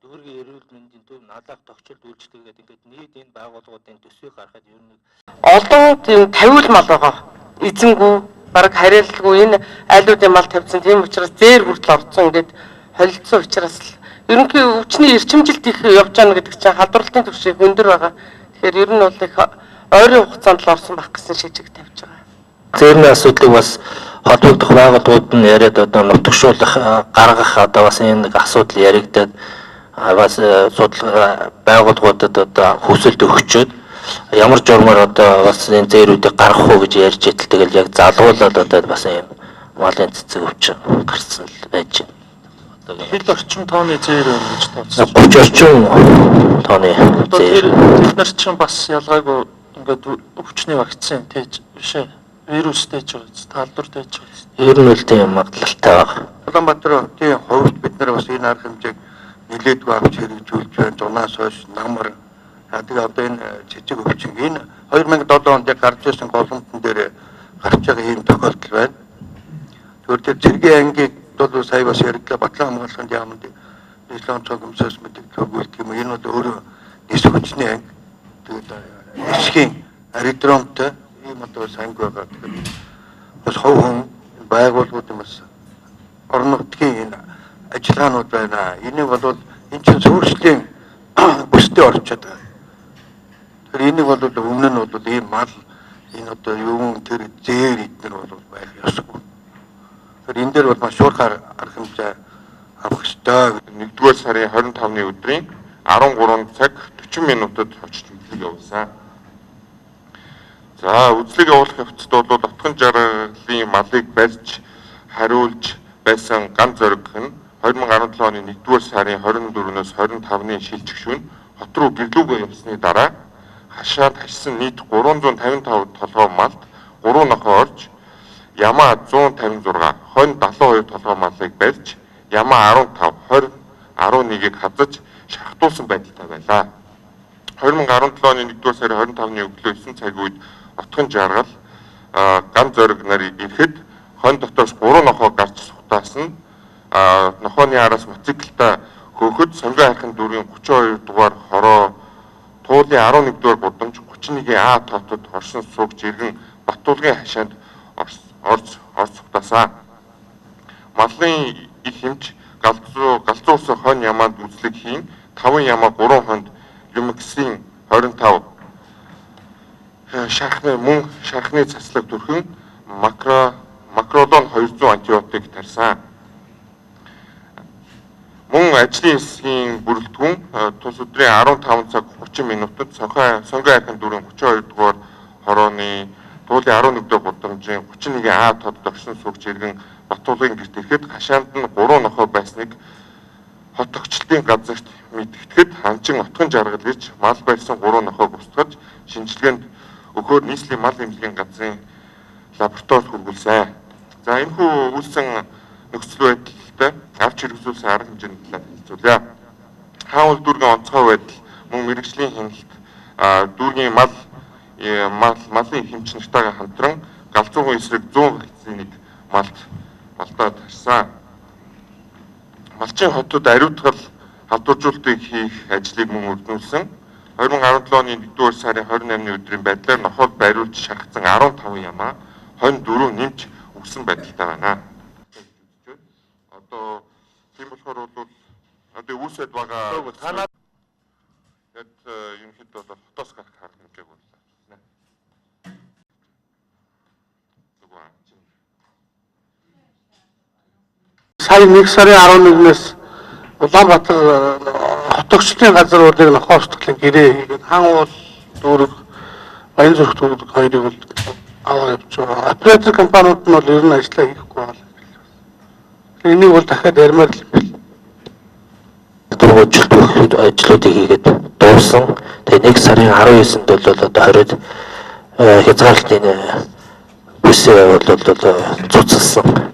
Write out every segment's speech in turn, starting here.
Дүүргийн эрүүл мэндийн төв, налаах тогтчлт үйлчлэг гэдэг ингээд нийт энэ байгууллагуудын төсвийг гаргахад ер нь олон тийм тавиул мал байгаа. Эзэнгүү, бараг хариалгүй энэ айлуудын мал тавьсан. Тийм учраас зээр хүртэл орцсон, ингээд холилдсон учраас л ерөнхий өвчний эрчимжилт их явж байгаа гэдэг чинь халдварлалтын түвшин их өндөр байгаа. Тэгэхээр ер нь бол их ойрын хугацаанд л орсон байх гэсэн шижиг тавьж байгаа. Зээрний асуудлыг бас холбогдох байгууллагууд нь яриад одоо нутагшуулах, гаргах одоо бас энэ нэг асуудал яригдаад бас судалгаа байгууллагуудад одоо хүсэлт өгчөөд ямар журмаар одоо бас энэ зээрүүдийг гаргах уу гэж ярьж итэл тэгэл яг залгуулаад одоо бас юм малын цэцэг өвчин гарсан л байж байна. Хэд орчим тооны зээр байна гэж тооцсон? 30 орчим тооны зээр. Тэд нар чинь бас ялгаагүй ингээд өвчний вакцин тээж биш ээ. Вирус тээж байгаа, талдвар тээж байгаа. Ер нь үл тийм магадлалтай байгаа. Улаанбаатар хотын хувьд бид нар бас энэ арга хэмжээг нэлээдгүй авч хэрэгжүүлж байна. Зунаас хойш намар. Тэгээ одоо энэ цэцэг өвчин энэ 2007 онд яг гарч ирсэн голомтон дээр гарч байгаа ийм тохиолдол байна. Тэгэхээр тэр цэргийн ангийг бол сая бас ярьглаа Батлан хамгаалахын яамд нийслэлийн онцгой комиссаас мэдээлэл өгүүлдэг юм. Энэ бол өөрөө нисэх хүчний анги. Тэгээд нисхийн аэродромтой ийм одоо бас анги байгаа. Тэгэхээр бас хувь хүн байгууллагуудын бас орон нутгийн энэ ажиллагаанууд байна. Энийг бол энэ чинь суурьшлийн бүсдээ орчод байгаа. Тэгэхээр энийг бол өмнө нь бол ийм мал энэ одоо юун тэр зээр эднэр бол байх ёсгүй. Тэгэхээр энэ дээр бол маш шуурхаар арга хэмжээ авах ёстой. 1-р сарын 25-ны өдрийн 13 цаг 40 минутад очиж үзлэг явуулсан. За, үзлэг явуулах явцад бол Отгон жаргалын малыг барьж хариулж байсан ган зориг нь 2017 оны 1-р сарын 24-өөс 25-ны шилжих шөнө хот руу гэрлүүгээ явсны дараа хашаанд хашсан нийт 355 толгой малд 3 нохой орж ямаа 156, хонь 72 толгой малыг барьж ямаа 15, 20, 11-ийг хазаж шахтуулсан байдалтай байлаа. 2017 оны 1-р сарын 25-ны өглөө 9 цаг үед Отгон жаргал ган зориг нарыг ирэхэд хонь дотоос 3 нохой гарч сухтаасан. Нохооны араас мотоциклтай хөөхөд Сонгон хайрхан дүүргийн 32 дугаар хороо туулын 11 дугаар гудамж 31-ийн А тоотод оршин суугч иргэн Баттулгын хашаанд орж сухтаасан. Малын их хэмж галзуу хонь ямаанд үзлэг хийн 5 ямаа 3 хонд Люмиксийн 25 шархны мөн шархны цацлаг түрхэн макролон 200 антибиотик тарьсан. Мөн ажлын хэсгийн бүрэлдэхүүн тус өдрийн 15 цаг 30 минутад Сонгон хайрхан дүүргийн 32 дугаар хорооны туулын 11 дугаар гудамжийн 31-ийн А тоодод оршин суугч иргэн Баттулгын гэрт ирэхэд хашаанд нь 3 нохой байсныг хот тогтчлтын газарт мэдгэтгэхэд ханчин Отгон жаргал ирж мал барьсан 3 нохойг устгаж шинжилгээнд өгөхөөр нийслэлийн мал эмнэлгийн газрын лабораторид хүргүүлсэн. За, энэхүү үүссэн нөхцөл байдалтай авч хэрэгжүүлсэн арга хэмжээний талаар хэлцүүлье. Хаан уул дүүргийн онцгой байдал мөн мэргэжлийн хяналт дүүргийн малын хэмч нартайгаа хамтран галзуугын эсрэг 100 вакциныг малдаа тарсан. Малчин хотод ариутгал халдваржуулалтыг хийх ажлыг мөн өрнүүлсэн. 2017 оны 1-р сарын 28-ны өдрийн байдлаар нохойг бариулж шархсан 15 ямаа хонь 4 нэмж өгсөн байдалтай байна. Одоо тийм болохоор бол одоо үүсэд байгаа танаа яг ерөнхийдөө бол хотоос гарах арга хэмжээг бол сая 1 сарын 11-ээс Улаанбаатар хотогчлын газруудыг нохой устгалын гэрээ хийгээд Хан уул дүүрэг, Баянзүрх дүүрэг хоёрыг бол аваад явж байгаа. Оператор компаниуд нь бол ер нь ажиллаа хийхгүй байгаа юм байна. Энийг бол дахиад ярмаар л юм байна. Дөрвөжлөлт ажлуудыг хийгээд дууссан. Тэгээ 1 сарын 19-нд бол одоо 20-д хязгаарлалтын бүсээ бол цуцалсан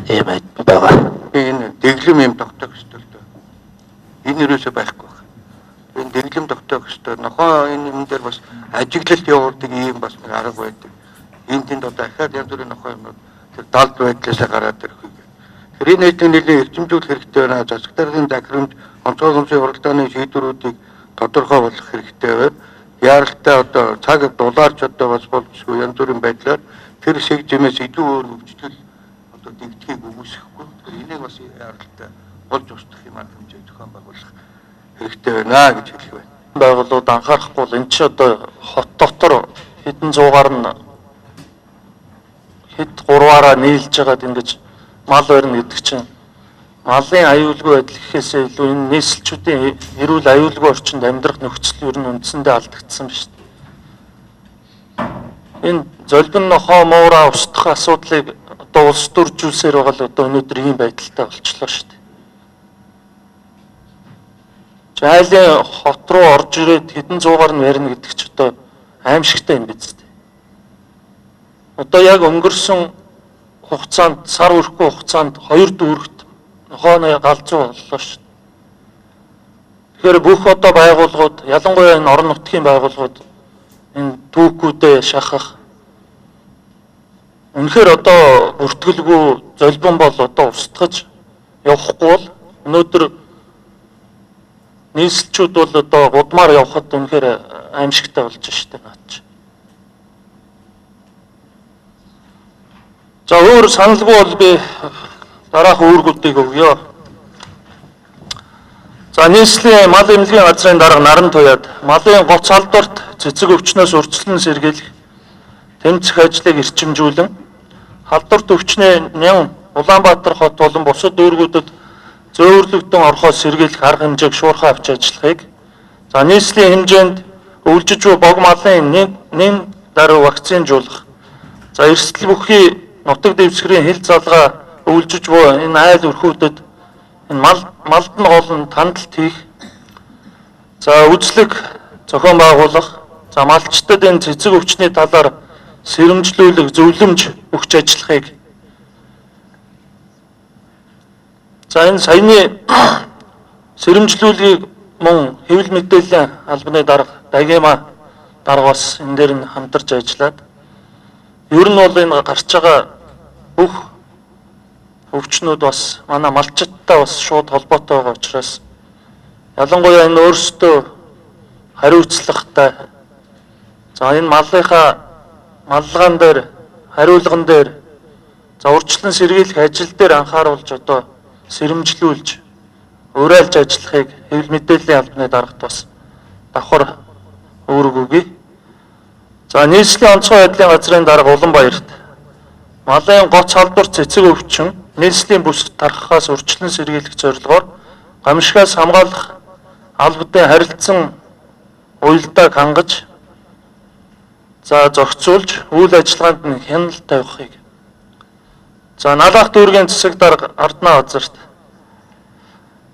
ийм байгаа. Энэ дэглэм юм тогтоох ёстой л дөө. Энэ юусоо байхгүй байна. Энэ дэглэм тогтоох ёстой. Нохоо энэ юм дээр бас ажиглалт явуулдаг ийм бас нэг арга байдаг. Энэ тэнд одоо дахиад янз бүрийн нохоо юмнууд тэр далд байдлаасаа гараад ирэх. Тэр энэ ажлыг нэлээд эрчимжүүлэх хэрэгтэй байна. Засаг даргын захирамж, онцгой гомшийн хуралдааны шийдвэрүүдийг тодорхой болгох хэрэгтэй байна. Яаралтай одоо цаг дулаарч одоо бас болцгүй янз бүрийн байдлаар тэр шиг жимээс илүү өөр хөгжил одоо дэгдэхийг үгүйсэхгүй. Тэгэхээр энийг бас яаралтай болж устгах юм арга хэмжээ зохион байгуулах хэрэгтэй байна гэж хэлэх байна. Байгууллагууд анхаарахгүй бол энэ чи одоо хот дотор хэдэн зуугаар нь хэд гурваараа нийлж байгаад ингэж мал барина гэдэг чинь малын аюулгүй байдал гэхээсээ илүү энэ нийслэлчүүдийн эрүүл аюулгүй орчинд амьдрах нөхцөл ер нь үндсэндээ алдагдсан биш. Энэ золбин нохоо муураа устгах асуудлыг одоо улс төржүүлсээр байгаа л одоо өнөөдөр ийм байдалтай болчлоо шүү дээ. Айлын хот руу орж ирээд хэдэн зуугаар нь барина гэдэг чи одоо аимшигтай юм биз дээ. Одоо яг өнгөрсөн хугацаанд сар өрөхгүй хугацаанд хоёр дүүрэгт нохооны галзуу боллоо шүү дээ. Тэгэхээр бүх одоо байгууллагууд, ялангуяа энэ орон нутгийн байгууллагууд энэ түүхүүдээ шахах үнэхээр одоо бүртгэлгүй золбон бол одоо устгаж явахгүй бол өнөөдөр нийслэлчүүд бол одоо гудмаар явхад үнэхээр аимшигтай болж штэ наад чи. За өөр саналгүй бол би дараах үүргүүдийг өгье. За нийслэлийн мал эмнэлгийн газрын дарга Наран Туяад малын гоц алдарт цэцэг өвчнөөс урьдчилан сэргийлэх тэмцэх ажлыг эрчимжүүлэн халдварт өвчний Нян Улаанбаатар хот болон бусад дүүргүүдэд зөөвөрлөгдөн орхоос сэргийлэх арга хэмжээг шуурхай авч ажиллахыг, за нийслэлийн хэмжээнд өвлжиж буй бог малын нэн даруй вакцинжуулах, за эрсдэл бүхий нутаг дэвсгэрийн хил залгаа өвлжиж буй энэ айл өрхүүдэд энэ малд нь гол нь тандалт хийх, за үзлэг зохион байгуулах, за малчтад энэ цэцэг өвчний талаар сэрэмжлүүлэх зөвлөмж өгч ажиллахыг, за энэ саяны сэрэмжлүүлгийг мөн хэвлэл мэдээллийн албаны дарга Дагима дарга бас энэ дээр нь хамтарч ажиллаад ер нь бол энэ гарч байгаа бүх өвчнүүд бас манай малчттай бас шууд холбоотой байгаа учраас ялангуяа энэ өөрсдөө хариуцлагатай, за энэ малынхаа маллагаан дээр, хариулган дээр, за урьдчилан сэргийлэх ажил дээр анхааруулж одоо сэрэмжлүүлж уриалж ажиллахыг хэвлэл мэдээллийн албаны даргад бас давхар үүрэг өгье. За нийслэлийн онцгой байдлын газрын дарга Уланбаярт малын гоц халдвар цэцэг өвчин нийслэлийн бүсэд тархахаас урьдчилан сэргийлэх зорилгоор гамшигаас хамгаалах албадын харилцан уялдааг хангаж за зохицуулж үйл ажиллагаанд нь хяналт тавихыг. За Налаах дүүргийн засаг дарга Арднаа газарт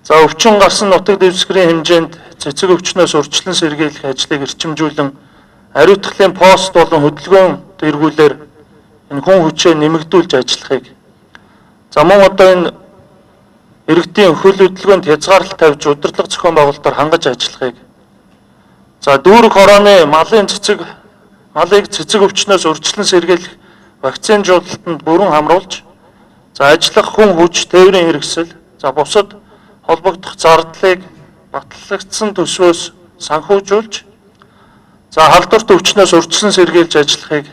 за өвчин гарсан нутаг дэвсгэрийн хэмжээнд цэцэг өвчнөөс урьдчилан сэргийлэх ажлыг эрчимжүүлэн ариутгалын пост болон хөдөлгөөн дэргүүлээр энэ хүн хүчээ нэмэгдүүлж ажиллахыг. За мөн одоо энэ иргэдийн хөл хөдөлгөөнд хязгаарлалт тавьж удирдлага зохион байгуулалтаар хангаж ажиллахыг. За дүүрэг хорооны малын цэцэг малыг цэцэг өвчнөөс урьдчилан сэргийлэх вакцинжуулалтанд бүрэн хамруулж за ажиллах хүн хүч тээврийн хэрэгсэл за бусад холбогдох зардлыг батлагдсан төсвөөс санхүүжүүлж за халдварт өвчнөөс урьдчилан сэргийлж ажиллахыг.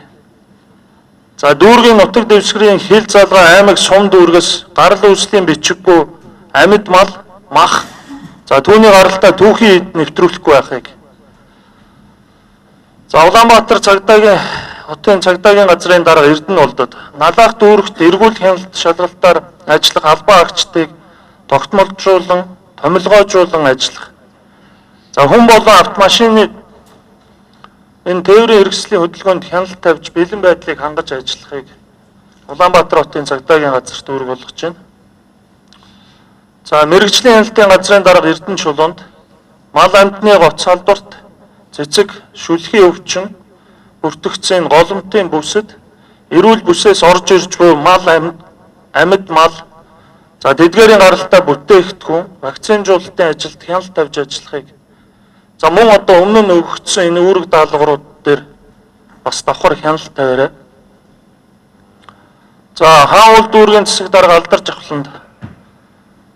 За дүүргийн нутаг дэвсгэрийн хил залгаа аймаг сум дүүргээс гарал үүслийн бичиггүй амьд мал мах за түүний гаралтай түүхийн эд нэвтрүүлэхгүй байхыг. За Улаанбаатар цагдаагийн хотын цагдаагийн газрын дарга Эрдэнэ улдад Налаах дүүрэгт эргүүл хяналт шалгалтаар ажиллах албан агчдыг тогтмолжуулан томилгоожуулан ажиллах. За хүн болон автомашины энэ тээврийн хэрэгслийн хөдөлгөөнд хяналт тавьж бэлэн байдлыг хангаж ажиллахыг Улаанбаатар хотын цагдаагийн газарт үүрэг болгож байна. За мэргэжлийн хяналтын газрын дарга Эрдэнэ чулуунд мал амьтны гоц салбарт цэцэг шүлхийн өвчин бүртгэгдсэн голомтын бүсэд эрүүл бүсээс орж ирж буй мал амьд мал за тэдгээрийн гаралтай бүтээгдэхүүн вакцинжуулалтын ажилд хяналт тавьж ажиллахыг. За мөн одоо өмнө нь өгөгдсөн энэ үүрэг даалгаврууд дээр бас давхар хяналт тавиарай. За хаан уул дүүргийн засаг дарга Алдар Жавхланд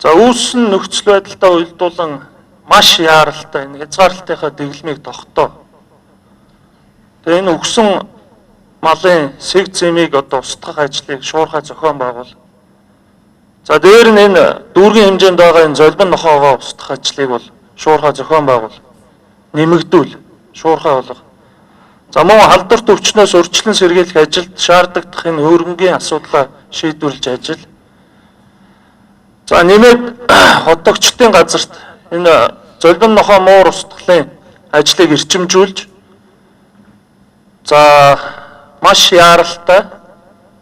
За үүссэн нөхцөл байдалтай уялдуулан маш яаралтай энэ хязгаарлалтынхаа дэглэмийг тогтоо. Тэгээ энэ өгсөн малын сэг зэмийг одоо устгах ажлыг шуурхай зохион байгуул. За дээр нь энэ дүүргийн хэмжээнд байгаа энэ золбон нохоогоо устгах ажлыг бол шуурхай зохион байгуул. Нэмэгдүүл, шуурхай болгох. За мөн халдварт өвчнөөс урьдчилан сэргийлэх ажилд шаардагдах энэ хөрөнгөний асуудлаа шийдвэрлэж ажил. За нэмээд хотогчдын газарт энэ золбон нохоо муур устгалын ажлыг эрчимжүүлж за маш яаралтай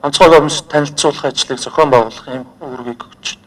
онцгой комисс танилцуулах ажлыг зохион байгуулах юм үүргийг өгч.